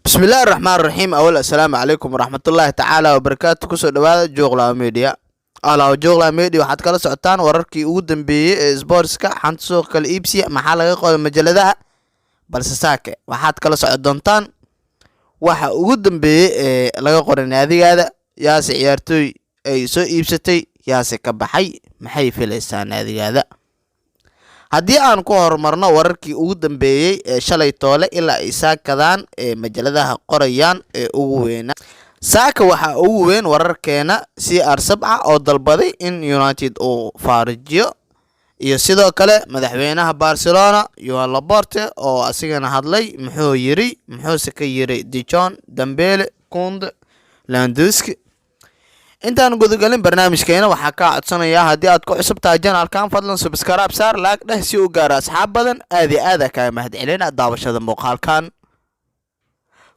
Bismillahi raxmaan raxiim. Awal, assalaamu calaykum waraxmatullaahi tacaala wabarakaatu. Kusoo dhawaada Jooqlaa Media. Alaaw Jooqlaa Media waxaad kala socotaan wararkii ugu dambeeyey ee sboortska, xanta suuqa kala iibsiya, maxaa laga qoray majaladaha. Balse saake waxaad kala socon doontaan waxa ugu dambeeyey ee laga qoray naadigaada, yaase ciyaartooy ay soo iibsatay, yaase ka baxay, maxay filaysaa naadigaada. Haddii aan ku horumarno wararkii ugu dambeeyey ee shalay toole ilaa ay saakadaan ee majaladaha qorayaan ee ugu weynaa saaka, waxaa ugu weyn wararkeena CR 7 oo dalbaday in United uu faarijiyo, iyo sidoo kale madaxweynaha Barcelona Joan Laporta oo asigana hadlay. Muxuu yiri? Muxuuse ka yiri De Jong, Dembele, Kounde, Lewandowski? Intaan gudagalin barnaamijkeena, waxaa kaa codsanayaa haddii aad ku cusub tahay channelkan, fadlan subscribe saar, like dheh si uu gaaro asxaab badan. Aad iyo aada kaaga mahadcelina daawashada muuqaalkan.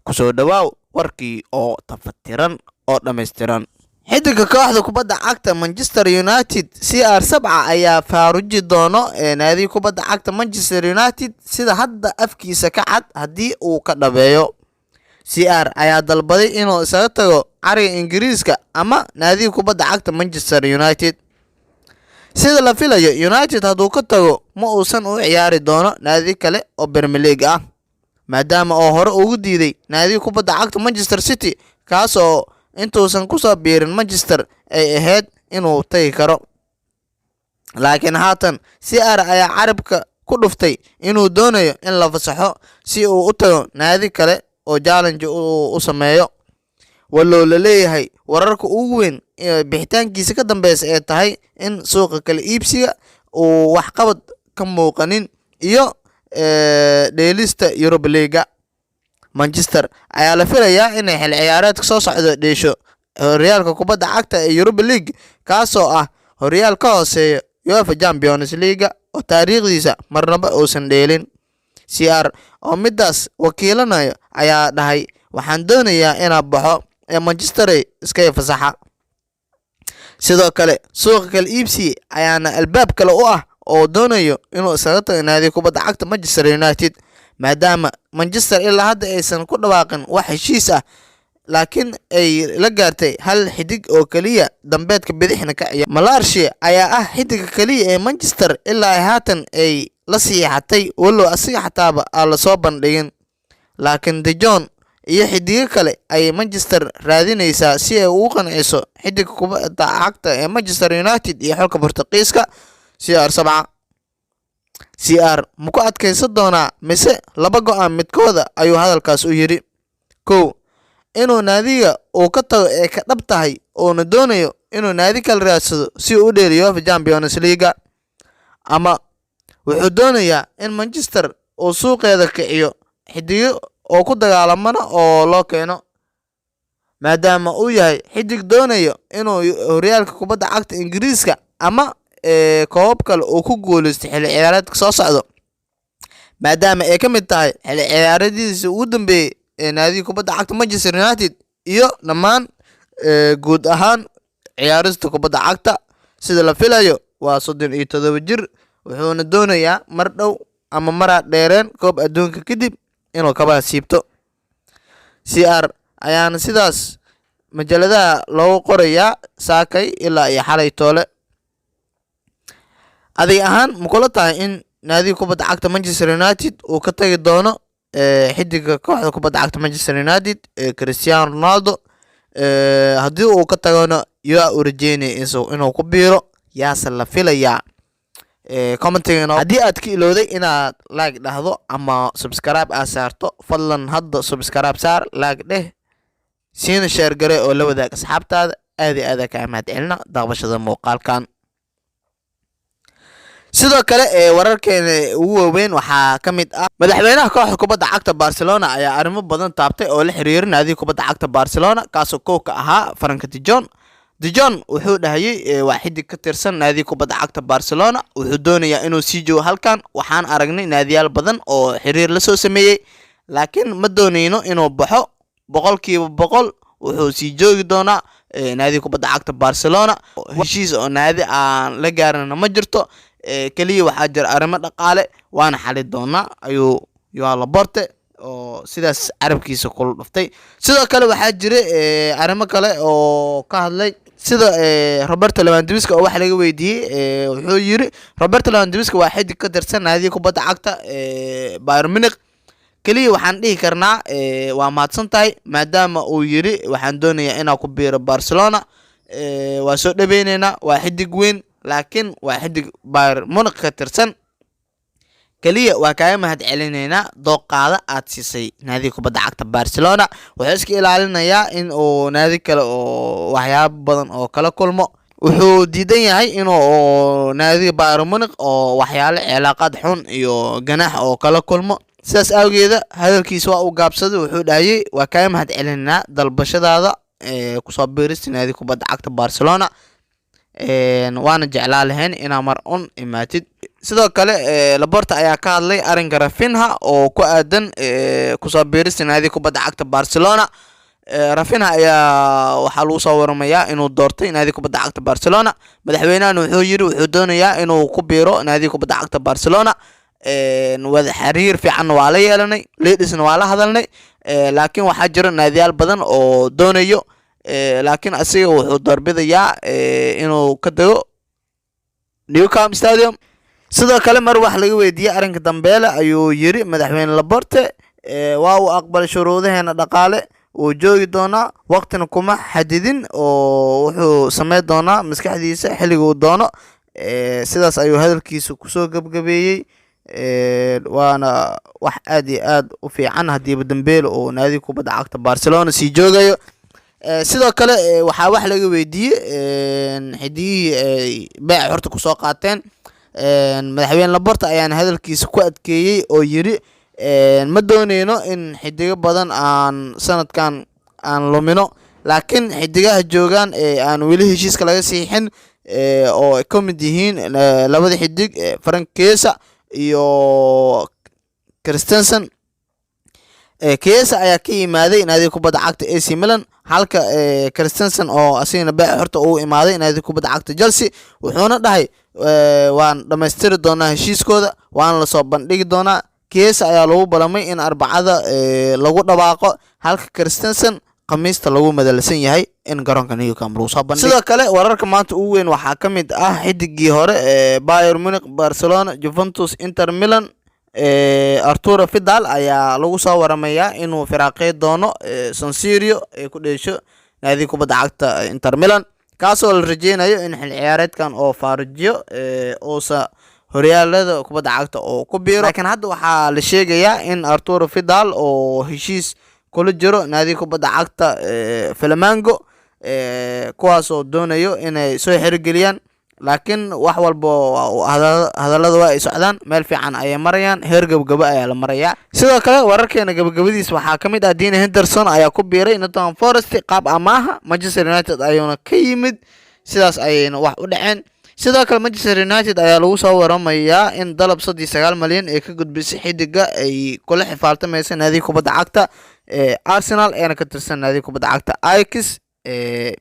Kusoo dhawaaw warkii oo tafatiran oo dhammaystiran. Xidiga kooxda kubadda cagta Manchester United CR 7 ayaa faaruji doono ee naadiga kubadda cagta Manchester United, sida hadda afkiisa ka cad haddii uu ka dhabeeyo. CR ayaa dalbaday inuu isaga tago cariga Ingiriiska ama naadiga kubadda cagta Manchester United. Sida la filayo, United hadduu ka tago ma uusan u ciyaari doono naadi kale oo Premier League ah, maadaama oo hore ugu diiday naadiga kubadda cagta Manchester City, kaasoo intuusan kusoo biirin Manchester ay ahayd inuu tagi karo. Laakiin haatan CR ayaa carabka ku dhuftay inuu doonayo in la fasaxo si uu u tago naadi kale oo challenge u sameeyo, wallow la leeyahay wararka ugu weyn ee bixitaankiisa ka dambeysa ee tahay in suuqa kala iibsiga uu waxqabad ka muuqanin iyo dheelista Europa League. Manchester ayaa la filayaa inay xil ciyaareedka soo socdo dheesho horyaalka kubadda cagta ee Europa League, kaasoo ah horyaal ka hooseeya UEFA Champions League oo taariikhdiisa marnaba uusan dheelin. CR oo midaas wakiilanayo ayaa dhahay: "Waxaan doonayaa inaan baxo ee Manchester iska fasaxa." Sidoo kale suuqa kala iibsi ayaana albaab kale u ah oo doonayo inuu isaga tago naadiga kubadda cagta Manchester United, maadaama Manchester ilaa hadda aysan ku dhawaaqin wax heshiis ah, laakiin ay la gaartay hal xidig oo keliya, dambeedka bidixna ka ciyaar. Malacia ayaa ah xidiga keliya ee Manchester ilaa ay haatan ay la siixatay, walow asiga xataaba aan lasoo bandhigin. Laakiin De Jong iyo xidigo kale ayay Manchester raadinaysaa si ay ugu qanciso xidiga kubadda cagta ee Manchester United iyo xulka Bortuqiiska CR 7. CR ma ku adkaysan doonaa mise laba go-aan midkooda ayuu hadalkaas u yidhi? Kow, inuu naadiga uu ka tago ee ka dhab tahay uuna doonayo inuu naadi kala raadsado si uu u dheeliyo UEFA Champions League, ama wuxuu doonayaa in Manchester uu suuqeeda kiciyo, xidigo oo ku dagaalamana oo loo keeno, maadaama uu yahay xidig doonayo inuu horyaalka kubadda cagta Ingiriiska ama koobab kale uu ku guuleysto xilli ciyaareedka soo socdo, maadaama ay ka mid tahay xilli ciyaaradiisa ugu dambeeyey ee naadiga kubadda cagta Manchester United iyo dhammaan guud ahaan ciyaarista kubadda cagta. Sida la filayo waa 37 jir, wuxuuna doonayaa mar dhow ama maraa dheereen koob adduunka kadib inuu kabaha siibto. CR ayaana sidaas majaladaha loogu qorayaa saakay ilaa iyo xalay toole. Adig ahaan ma kula tahay in naadiga kubadda cagta Manchester United uu ka tagi doono xidiga kooxda kubadda cagta Manchester United ee Cristiano Ronaldo? Haddii uu ka tagona, yaa u rajeynaya inuu ku biiro, yaase la filayaa? Commentiga haddii aad ka ilowday inaad like dhahdo ama subscribe aad saarto, fadlan hadda subscribe saar, like dheh, siina share gare oo la wadaag asxaabtaada. Aad iyo aad kaa mahad celina daawashada muuqaalkan. Sidoo kale ee wararkeena ugu waaweyn waxaa ka mid ah madaxweynaha kooxda kubadda cagta Barcelona ayaa arrimo badan taabtay oo la xiriira naadiga kubadda cagta Barcelona, kaasoo kow ka ahaa Frenkie de Jong. De Jong wuxuu dhahayay waa xidig ka tirsan naadiga kubadda cagta Barcelona, wuxuu doonayaa inuu sii joogo halkan. Waxaan aragnay naadiyaal badan oo xiriir la soo sameeyey, laakiin ma dooneyno inuu baxo. 100% wuxuu sii joogi doonaa naadiga kubadda cagta Barcelona. Heshiis oo naadi aan la gaarina ma jirto, keliya waxaa jira arrimo dhaqaale, waana xali doonaa, ayuu Joan Laporta Oo sidaas carabkiisa kula dhuftay. Sidoo kale waxaa jira arrimo kale oo ka hadlay, sida Roberto Lewandowski oo wax laga weydiiyey. Wuxuu yiri Roberto Lewandowski waa xidig ka tirsan naadiga kubadda cagta Bayern Munich. Keliya waxaan dhihi karnaa waa mahadsan tahay, maadaama uu yiri waxaan doonayaa inaan ku biiro Barcelona. Waa soo dhaweyneynaa, waa xidig weyn, laakiin waa xidig Bayern Munich ka tirsan. Keliya waa kaaga mahad celinaynaa dooqaada aad siisay naadiga kubadda cagta Barcelona. Wuxuu iska ilaalinayaa in uu naadi kale oo waxyaabo badan oo kala kulmo. Wuxuu diidan yahay inuu naadiga Bayern Munich oo waxyaalo cilaaqaad xun iyo ganaax oo kala kulmo. Sidaas awgeeda hadalkiisa waa uu gaabsaday. Wuxuu dhahayay waa kaaga mahad celinaynaa dalbashadaada kusoo biirista naadiga kubadda cagta Barcelona, waana jeclaa lahayn inaa mar un imaatid. Sidoo kale Laporta ayaa ka hadlay arrinka Raphinha oo ku aadan kusoo biirista naadiga kubadda cagta Barcelona. Raphinha ayaa waxaa lagu soo waramayaa inuu doortay naadiga kubadda cagta Barcelona. Madaxweynahan wuxuu yiri wuxuu doonayaa inuu ku biiro naadiga kubadda cagta Barcelona. Wada xiriir fiicanna waa la yeelanay, Leedsna waa la hadalnay, laakiin waxaa jira naadiyaal badan oo doonayo, laakiin asiga wuxuu doorbidayaa inuu ka dego Nou Camp Stadium. Sidoo kale mar wax laga weydiiyey arrinka Dembele ayuu yiri madaxweyne Laporte waa uu aqbalay shuruudaheena dhaqaale, wuu joogi doonaa, waqtina kuma xadidin oo wuxuu sameyn doonaa maskaxdiisa xilliga uu doono. Sidaas ayuu hadalkiisa kusoo gabgabeeyey. Waana wax aad iyo aad u fiican haddiiba Dembele uu naadiga kubadda cagta Barcelona sii joogayo. Sidoo kale waxaa wax laga weydiiyey xidigihii ay beeca horta kusoo qaateen. Madaxweyne Laporta ayaana hadalkiisa ku adkeeyey oo yiri ma dooneyno in xidigo badan aan sanadkan aan lumino, laakiin xidigaha joogaan ee aan weli heshiiska laga siixin oo ay ka mid yihiin labada xidig, Franck Kessie iyo Christensen. Chiesa ayaa ka yimaaday naadiga kubadda cagta AC Milan, halka Christensen oo asigana beec horta uu imaaday naadiga kubadda cagta Chelsea. Wuxuuna dhahay waan dhamaystiri doonaa heshiiskooda, waana lasoo bandhigi doonaa. Chiesa ayaa lagu balamay in Arbacada lagu dhawaaqo, halka Christensen Khamiista lagu madalsan yahay in garoonka Nou Camp lagu soo bandhigo. Sidoo kale wararka maanta ugu weyn waxaa ka mid ah xidigii hore ee Bayern Munich, Barcelona, Juventus, Inter Milan, Arturo Vidal ayaa lagu soo waramayaa inuu firaaqey doono San Siro ay ku dheesho naadiga kubadda cagta Inter Milan, kaasoo la rajeynayo in xil ciyaareedkan oo faarujiyo uusa horyaalada kubadda cagta oo ku biiro. Laakiin hadda waxaa la sheegayaa in Arturo Vidal oo heshiis kula jiro naadiga kubadda cagta Flamengo, kuwaasoo doonayo inay soo xirigeliyaan. Laakiin wax walba hadallada waa ay socdaan, meel fiican ayay marayaan, heer gabagabo ayaa la marayaa. Sidoo kale wararkeena gabagabadiis waxaa ka mid ah Dean Henderson ayaa ku biiray Nottingham Forest qaab amaaha, Manchester United ayuuna ka yimid. Sidaas ayayna wax u dhaceen. Sidoo kale Manchester United ayaa lagu soo waramayaa in dalab 39 malyan ee ka gudbisay xidiga ay kula xifaaltamaysa naadiga kubadda cagta ee Arsenal eena ka tirsan naadiga kubadda cagta Ajax, ee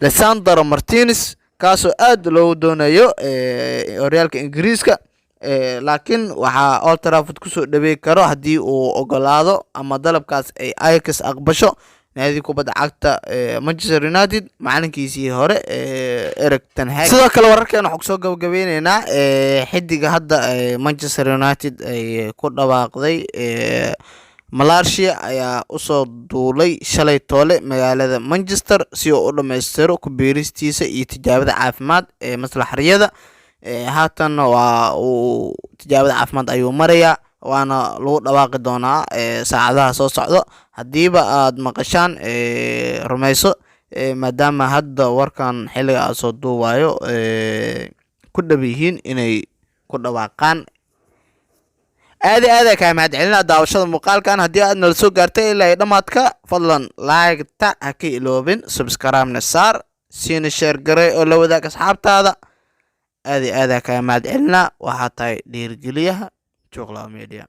Lisandro Martinez, kaasoo aad loogu doonayo horyaalka Ingiriiska. Laakiin waxaa Old Trafford kusoo dhaweey karo haddii uu ogolaado ama dalabkaas ay Ajax aqbasho naadiga kubadda cagta Manchester United macalinkiisii hore, Erik ten Hag. Sidoo kale wararkeena waxaan kusoo gabagabeyneynaa xidiga hadda Manchester United ay ku dhawaaqday, Malacia, ayaa usoo duulay shalay toole magaalada Manchester si uu u dhammaystiro ku biiristiisa iyo tijaabada caafimaad ee maslaxriyada. Haatanna waa uu tijaabada caafimaad ayuu marayaa, waana lagu dhawaaqi doonaa saacadaha soo socdo. Haddiiba aad maqashaan, rumayso, maadaama hadda warkan xilliga aad soo duubayo ku dhow yihiin inay ku dhawaaqaan. Aada aada kaa mahad celinaa daawashada muuqaalkan. Haddii aad nala soo gaartay ilaa iyo dhammaadka, fadlan like-ta ha ka iloobin, subscribe-na saar, siina share garay oo la wadaag asxaabtaada. Aada iyo aada kaa mahad celinaa. Waxaa tahay dhiirigeliyaha Juqlaa Media.